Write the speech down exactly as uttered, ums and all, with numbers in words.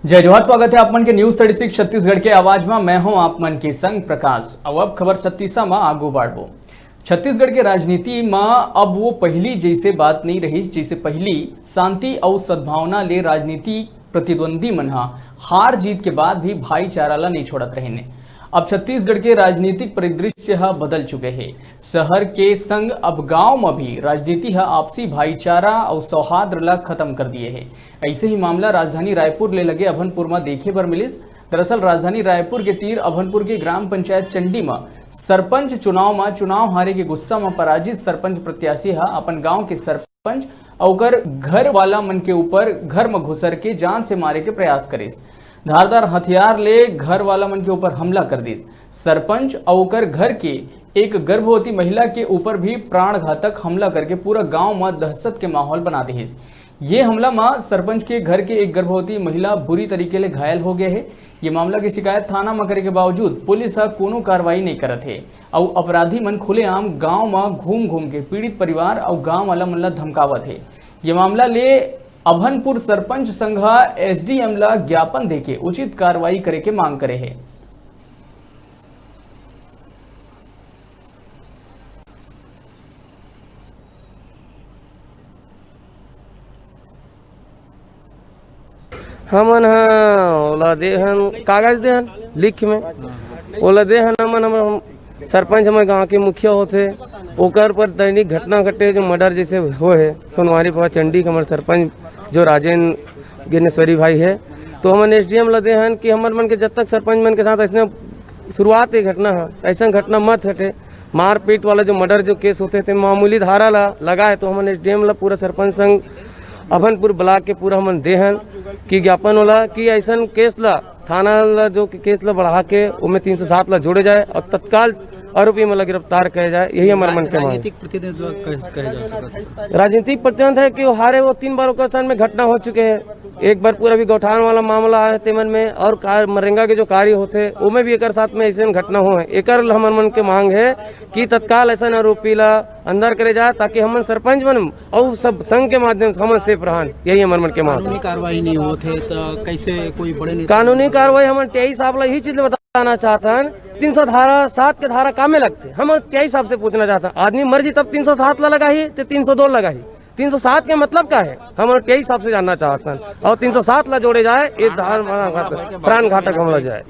जय जोहार, स्वागत है आप मन के News Thirty Six छत्तीसगढ़ के आवाज में। मैं हूं आप मन के संग प्रकाश। अब, अब खबर छत्तीसा में आगू बढ़बो। छत्तीसगढ़ के राजनीति में अब वो पहली जैसे बात नहीं रही, जैसे पहली शांति और सद्भावना ले राजनीति प्रतिद्वंदी मन हा हार जीत के बाद भी भाईचारा ला नहीं छोड़त रहिन। अब छत्तीसगढ़ के राजनीतिक परिदृश्य ह बदल चुके हे। शहर के संग अब गांव म भी राजनीति ह आपसी भाईचारा अउ सौहार्द ला खत्म कर दिए हे। ऐसे ही मामला राजधानी रायपुर ले लगे अभनपुर म देखे बर मिलिस। दरअसल राजधानी रायपुर के तीर अभनपुर के ग्राम पंचायत चंडी म सरपंच चुनाव म चुनाव हारे के गुस्सा म पराजित सरपंच प्रत्याशी ह अपन गांव के सरपंच अउ ओकर घर वाला मन के ऊपर घर म घुसर के जान से मारे के प्रयास करिस। धारदार हथियार ले घर वाला मन के ऊपर हमला कर दिस। सरपंच अउ ओकर घर के एक गर्भवती महिला के ऊपर भी प्राण घातक हमला करके पूरा गांव म दहशत के माहौल बना दिस। ये हमला म सरपंच के घर के एक गर्भवती महिला बुरी तरीके ले घायल हो गए हे। ये मामला की शिकायत थाना म करे के बावजूद पुलिस ह कोनो कार्रवाई नहीं करत हे अउ अपराधी मन खुलेआम गांव म घूम घूम के पीड़ित परिवार अउ गांव वाला मन ला धमकावत हे। ये मामला ले अभनपुर सरपंच संघ ह एसडीएम ला ज्ञापन देके उचित कार्रवाई करे के मांग करे हे। हमन ह ओला दे हन, कागज दे हन लिख में, ओला दे हन हमन, हमर सरपंच हमर गांव के मुखिया होथे, ओकर पर दैनिक घटना घटे, जो मर्डर जैसे होए हे सोनवारी पवा चंडी के, हमर सरपंच जो राजेंद्र ज्ञानेश्वरी भाई हे, तो हमन एसडीएम ला दे हन कि हमर मन के जब तक सरपंच मन के साथ ऐसने शुरुआत ये घटना ह, ऐसा घटना मत घटे, मारपीट वाला जो मर्डर जो केस होथे ते मामूली धारा ला लगा हे, तो हमन एसडीएम ला पूरा सरपंच संघ अभनपुर ब्लॉक के पूरा हमन दे हन कि ज्ञापन वाला कि ऐसन केस ला थाना ला जो कि केस ला बढ़ा के ओमे तीन सौ सात ला जोड़े जाए अउ तत्काल आरोपी मन ला गिरफ्तार करे जाए, यही हमर मन के मांग। राजनीतिक प्रतिनिधित्व कह-, कहे जा सकत हे। राजनीतिक प्रतिनिधित्व है कि वो हारे, वो तीन बार ओकर साथ में घटना हो चुके हैं। एक बार पूरा भी गौठान वाला मामला है तेमन में, और कार-, मरेंगा के जो कार्य होथे, ओमे भी एकर साथ में ऐसे घटना हो है। एकर हमर मन के मांग है कि तत्काल ऐसा आरोपी ला अंदर करे जाए, ताकि हमन सरपंच मन और सब संघ के माध्यम से हमन सेफ रहन। यही हमर मन के मांग है। कानूनी कार्रवाई नहीं होत हे, तो कैसे कोई बड़े नेता कानूनी कार्रवाई हमन तेईस साहब ला यही चीज बताना चाहत हन, तीन सौ धारा, सात के धारा कामे लगथे? हमन तेईस साहब से पूछना चाहत हन। आदमी मर जी तब तीन सौ सात ला लगाही, ते तीन सौ दो लगाही? तीन सौ सात के मतलब का है? हमन तेईस साहब से जानना चाहत हन। और तीन सौ सात ला जोड़े जाए, ये धारा प्राण घातक हमला जाए।